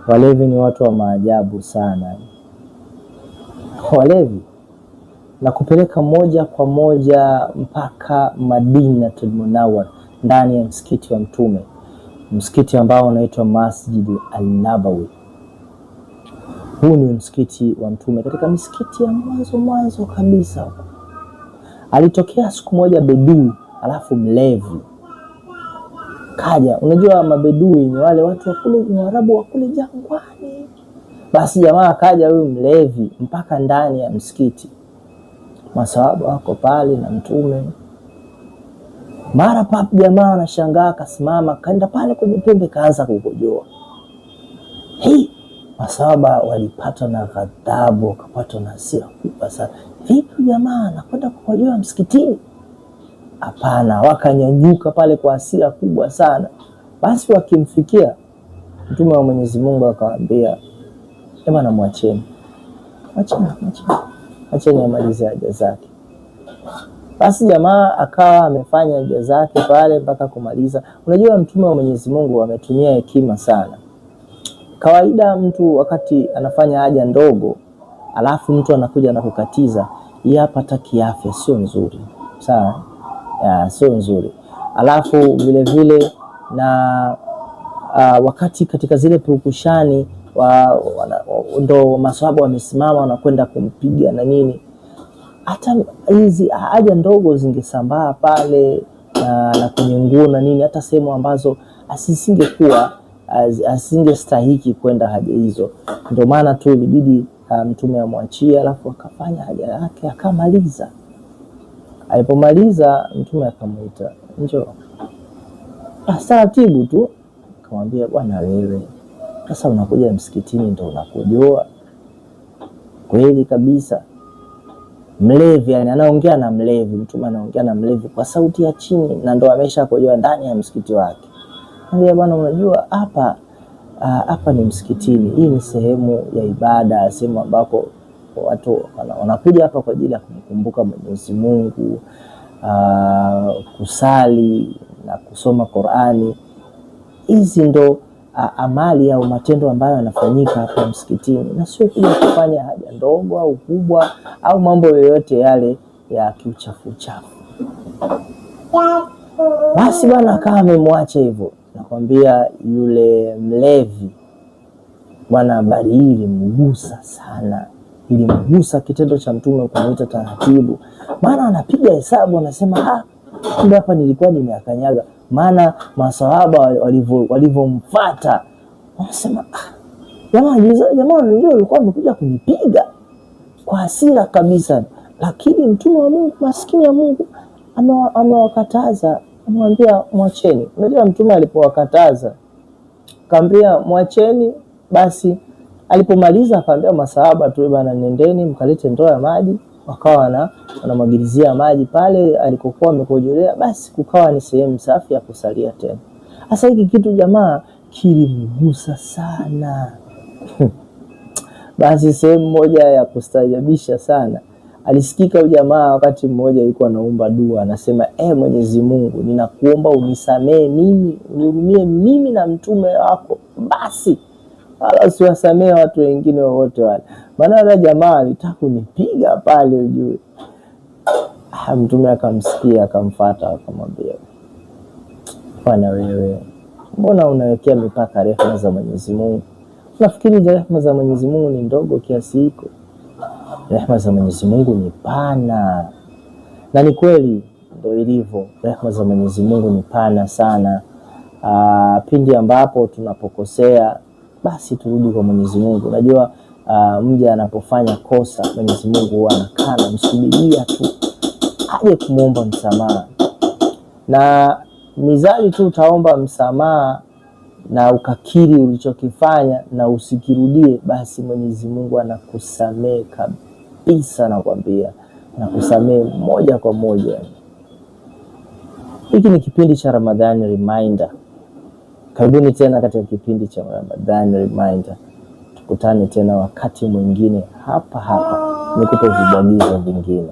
Walevi ni watu wa maajabu sana. Walevi na kupeleka moja kwa moja mpaka Madinatul Munawwar, ndani ya msikiti wa Mtume, msikiti ambao unaitwa Masjidi Al-Nabawi. Huu ni msikiti wa Mtume, katika misikiti ya mwanzo mwanzo kabisa. Alitokea siku moja bedui, alafu mlevi kaja. Unajua mabedui ni wale watu wa kule, ni Waarabu wa kule jangwani. Basi jamaa akaja huyu mlevi mpaka ndani ya msikiti, masahaba wako pale na Mtume. Mara pap, jamaa anashangaa, akasimama, kaenda pale kwenye pembe, kaanza kukojoa. Hei, masahaba walipatwa na ghadhabu, wakapatwa na hasira kubwa sana. Vipi jamaa anakwenda kukojoa msikitini? Hapana, wakanyanyuka pale kwa hasira kubwa sana. Basi wakimfikia Mtume wa Mwenyezi Mungu akawaambia, ema, namwacheni, mwacheni, mwacheni, acheni amalize haja zake. Basi jamaa akawa amefanya haja zake pale mpaka kumaliza. Unajua, Mtume wa Mwenyezi Mungu ametumia hekima sana. Kawaida mtu wakati anafanya haja ndogo, alafu mtu anakuja na kukatiza, hii hapa hata kiafya sio nzuri, sawa? Sio nzuri. Alafu vile vile na wakati katika zile purukushani ndo maswahaba wamesimama wanakwenda kumpiga na nini, hata hizi haja ndogo zingesambaa pale na kwenye nguo na nini, hata sehemu ambazo asisingekuwa asingestahiki kwenda haja hizo. Ndio maana tu ilibidi Mtume amwachie, alafu akafanya haja yake akamaliza. Alipomaliza Mtume akamwita, njoo. Taratibu tu akamwambia, bwana wewe sasa unakuja msikitini ndo unakojoa kweli kabisa? Mlevi yani, anaongea na mlevi, Mtume anaongea na mlevi kwa sauti ya chini, na ndo ameshakojoa ndani ya msikiti wake. Anambia, bwana, unajua hapa hapa ni msikitini, hii ni sehemu ya ibada, sehemu ambako watu wanakuja hapa kwa ajili ya kumkumbuka Mwenyezi Mungu, kusali na kusoma Qur'ani. Hizi ndo amali au matendo ambayo yanafanyika hapa msikitini, na sio kuja kufanya haja ndogo au kubwa au mambo yoyote yale ya kiuchafu uchafu. Basi bwana akawa amemwacha hivyo. Nakwambia yule mlevi bwana, habari hii ilimgusa sana, ilimgusa kitendo cha Mtume kumuita taratibu, maana anapiga hesabu, anasema kumbe hapa nilikuwa nimeakanyaga. Maana maswahaba walivyomfuata wanasema, jamaa jamaa, unajua walikuwa wamekuja kunipiga kwa hasira kabisa, lakini Mtume wa Mungu, maskini ya Mungu, amewakataza, amewambia mwacheni. Unajua Mtume alipowakataza kaambia mwacheni, basi alipomaliza akaambia masahaba tu, bana, nendeni mkalete ndoo ya maji. Wakawa wanamwagilizia maji pale alikokuwa amekojolea, basi kukawa ni sehemu safi ya kusalia tena. Sasa hiki kitu jamaa kilimgusa sana. Basi sehemu moja ya kustaajabisha sana, alisikika ujamaa wakati mmoja yuko anaomba dua, anasema Mwenyezi Mungu, ninakuomba unisamee mimi, unihurumie mimi na mtume wako, basi wala usiwasamee watu wengine wowote wale, maana yule jamaa alitaka kunipiga pale ujue. Mtume akamsikia, akamfuata, akamwambia, bwana wewe, mbona unawekea mipaka rehema za Mwenyezi Mungu? Unafikiri rehema za Mwenyezi Mungu ni ndogo kiasi hiko? Rehema za Mwenyezi Mungu ni pana, na ni kweli ndo ilivyo. Rehema za Mwenyezi Mungu ni pana sana. Pindi ambapo tunapokosea basi turudi kwa Mwenyezi Mungu. Unajua, mja anapofanya kosa Mwenyezi Mungu huwa anakaa anamsubiria tu aje kumwomba msamaha, na mizali tu utaomba msamaha na ukakiri ulichokifanya na usikirudie, basi Mwenyezi Mungu anakusamehe kabisa, nakwambia, anakusamehe moja kwa moja. Hiki ni kipindi cha Ramadhani Reminder. Karibuni tena katika kipindi cha Ramadhani Reminder. Tukutane tena wakati mwingine hapa hapa, nikupe vibwagizo vingine.